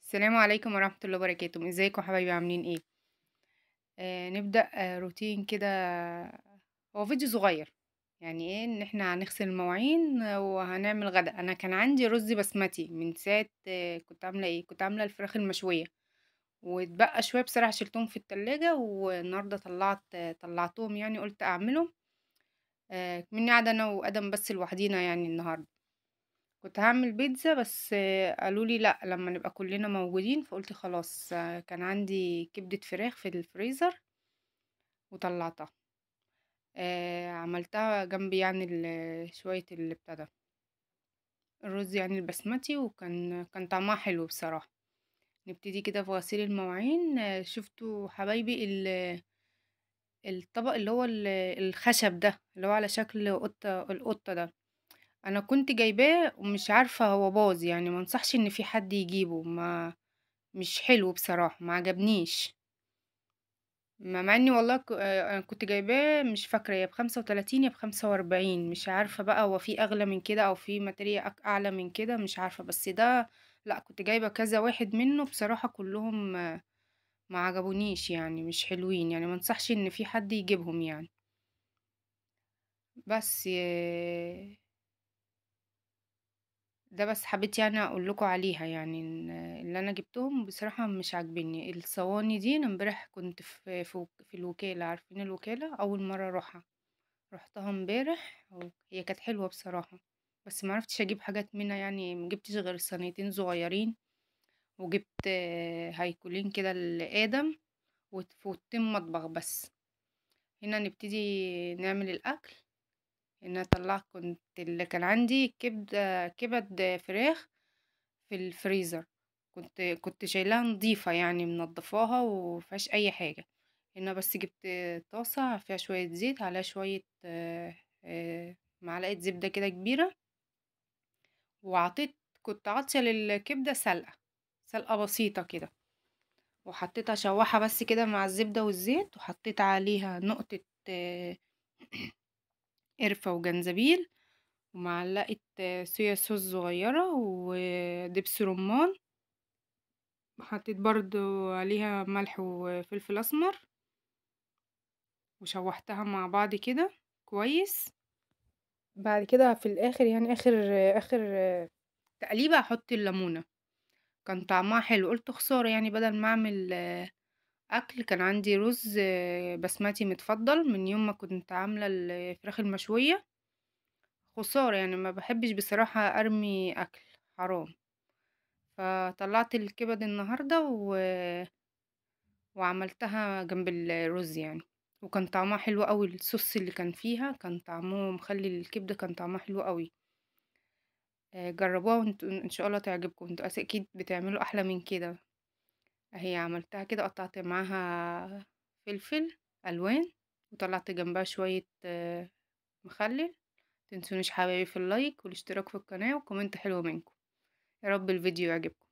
السلام عليكم ورحمة الله وبركاته. ازيكم حبايبي، عاملين ايه؟ نبدأ روتين كده، هو فيديو صغير، يعني ايه ان احنا هنغسل المواعين وهنعمل غدا. انا كان عندي رز بسمتي من ساعة، كنت عاملة ايه، كنت عاملة الفراخ المشوية واتبقى شوية بصراحة، شلتهم في التلاجة والنهاردة طلعتهم، يعني قلت اعملهم. مني قاعدة انا وادم بس لوحدينا يعني. النهاردة كنت هعمل بيتزا بس قالوا لي لا لما نبقى كلنا موجودين، فقلت خلاص. كان عندي كبدة فراخ في الفريزر وطلعتها، عملتها جنبي يعني شوية اللي ابتدى الرز يعني البسمتي، وكان طعمها حلو بصراحة. نبتدي كده في غسيل المواعين. شفتوا حبايبي الطبق اللي هو الخشب ده اللي هو على شكل قطة، القطة ده انا كنت جايباه ومش عارفة هو باظ، يعني ما انصحش ان في حد يجيبه، ما مش حلو بصراحة، ما عجبنيش. مع اني والله انا كنت جايباه مش فاكرة يا ب35 يا ب45، مش عارفة بقى هو في اغلى من كده او في material اعلى من كده، مش عارفة. بس ده لا كنت جايبة كذا واحد منه بصراحة، كلهم ما عجبونيش يعني، مش حلوين يعني، ما انصحش ان في حد يجيبهم يعني. بس ده بس حبيت يعني اقول لكم عليها، يعني اللي انا جبتهم بصراحة مش عاجبني. الصواني دي انا امبارح كنت في الوكالة، عارفين الوكالة، اول مرة اروحها، رحتها امبارح، هي كانت حلوة بصراحة، بس ما عرفتش اجيب حاجات منها يعني، ما جبتش غير صينيتين صغيرين، وجبت هيكولين كده لادم وفوطين مطبخ بس. هنا نبتدي نعمل الاكل. هنا طلعت كنت اللي كان عندي كبد فراخ في الفريزر، كنت شايلاها نظيفة يعني، منضفاها ومفيهاش اي حاجة. هنا بس جبت طاسة فيها شوية زيت، عليها شوية معلقة زبدة كده كبيرة، وعطيت كنت عاطية للكبدة سلقة بسيطة كده، وحطيتها شوحة بس كده مع الزبدة والزيت، وحطيت عليها نقطة قرفة وجنزبيل ومعلقة صويا صوص صغيرة ودبس رمان، حطيت برضو عليها ملح وفلفل اسمر، وشوحتها مع بعض كده كويس. بعد كده في الاخر يعني اخر تقليبه هحط الليمونه، كان طعمها حلو. قلت خسارة يعني بدل ما اعمل اكل، كان عندي رز بسمتي متفضل من يوم ما كنت عامله الفراخ المشويه، خسارة يعني، ما بحبش بصراحة ارمي اكل حرام. فطلعت الكبد النهارده وعملتها جنب الرز يعني، وكان طعمها حلو قوي. الصوص اللي كان فيها كان طعمه مخلي الكبده كان طعمها حلو قوي. جربوها وانتوا ان شاء الله تعجبكم، انتوا اكيد بتعملوا احلى من كده. اهي عملتها كده، قطعت معاها فلفل الوان، وطلعت جنبها شوية مخلل. متنسونيش حبايبي في ال like والاشتراك في القناة و comment حلو منكم. يا رب الفيديو يعجبكم.